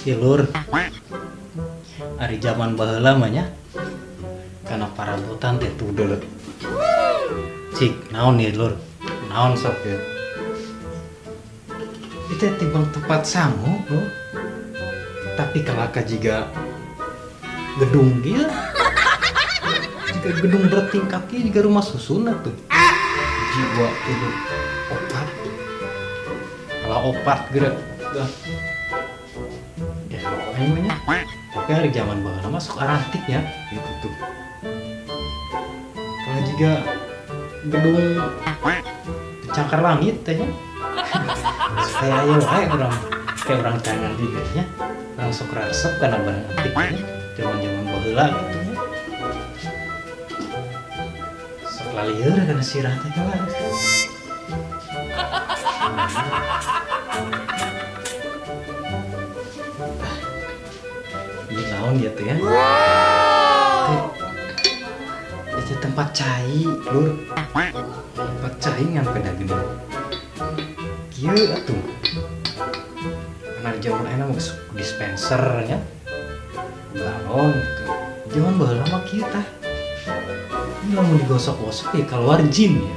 Ieu, Lur. Ari zaman baheula mah nya, kana parabotan teh tuh deuleu. Cik, naon ieu, Lur? Naon sok ieu? Itu tibang tempat sangu, Lur. Tapi kalaka jiga gedung kieu. Jiga gedung bertingkat kieu, jiga rumah susun atuh. Hiji, dua, tilu, opat. Kalah opat geura. Dah. Ya, aing mah nya. Tapi ari zaman baheula mah sok arantik ya, gitu tuh. Kalau jiga gedung pencakar langit teh nya. Supaya aya wae urang kayak urang cangan juga nya. Urang sok resep kana barang antik nya. Zaman-zaman baheula gitu nya. Sok lalieur kana sirah teh kalah. Ieu naon ieu teh ya? Teh, itu tempat cai, Lur. Tempat cai ngan peda geuning. Kieu atuh. Karena di zaman ayeuna mah geus dispenser nya. Galon gitu. Zaman baheula mah kieu tah. Ini lamun digosok-gosok ya keluar jin ya.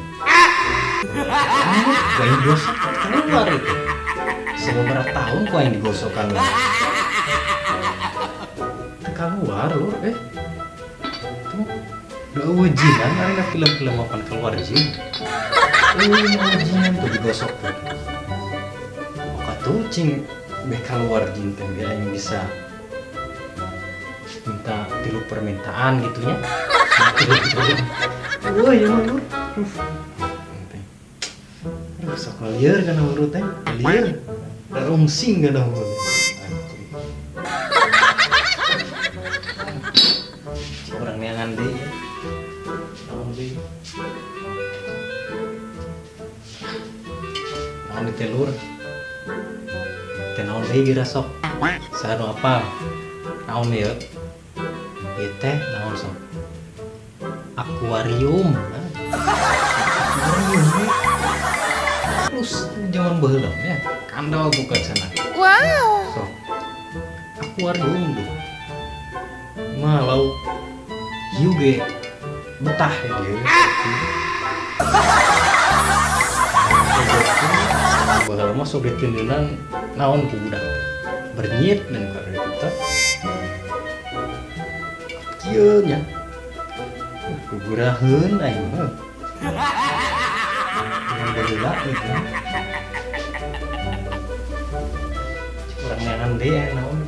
Ah, gak digosok keluar itu. Sebeberapa tahun ku aing digosok keluar. Teu keluar, Lur, eh. Tuh. Udah euweuh jinan ari film-film apan keluar jin. Euweuh jinan tuh digosok tuh. Oka tuh cing beh keluar jin teh biar aing bisa minta tilu permintaan gitu nya. Wah, ya mah, Lur. Aduh. Aduh, sok lieur kana hulu teh. Lieur. Rungsing kana hulu. Anjing. Cik urang neangan deui ya. Naon deui? Naon teh, Lur? Teh naon deui geura sok? Saha nu apal? Naon ieu? Ieu teh naon sok? Akuarium. Akuarium. Terus zaman baheula nya kandel bukan sana. Wow. Sok. Akuarium tuh. Mah lauk hiu ge betah ya dia. Baheula mah sok ditindeunan naon ku budak teh. Bernyit dan kada itu teh. Kieu nya. Kuguraheun aing mah. Zaman baheula gitu. Cik urang neangan deui aya naon.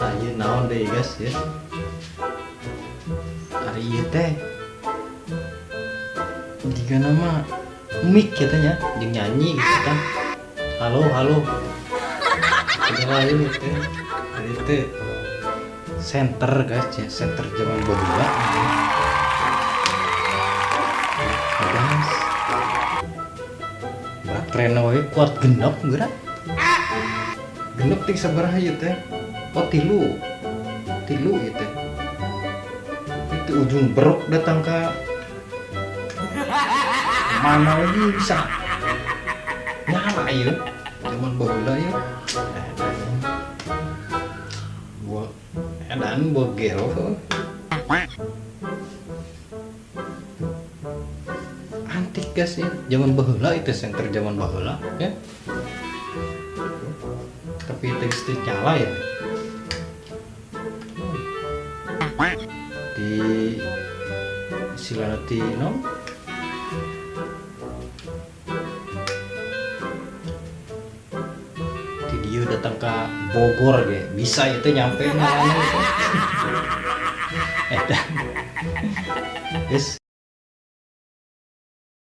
Tah ieu naon deui guys ya. Ari ieu teh jiga nama mic kitu nya jeung nyanyi gitu kan. Halo halo. Udah lain teh. Ari teh center guys ya, center zaman baheula. Guys. Baterainya we kuat genep geura. Genep ting sabaraha ieu teh? Oh, tilu. Tilu ieu teh. Itu ujung beruk datang ke mana lagi bisa nyala ieu zaman baheula ieu. Buat edan bogel. Antik guys ya, zaman baheula itu center zaman baheula ya. Tapi geus teu nyala ya. Di istilahna ti naon? Di dieu datang ke Bogor ge bisa ieu teh nyampe nyalana itu. Edan. Geus.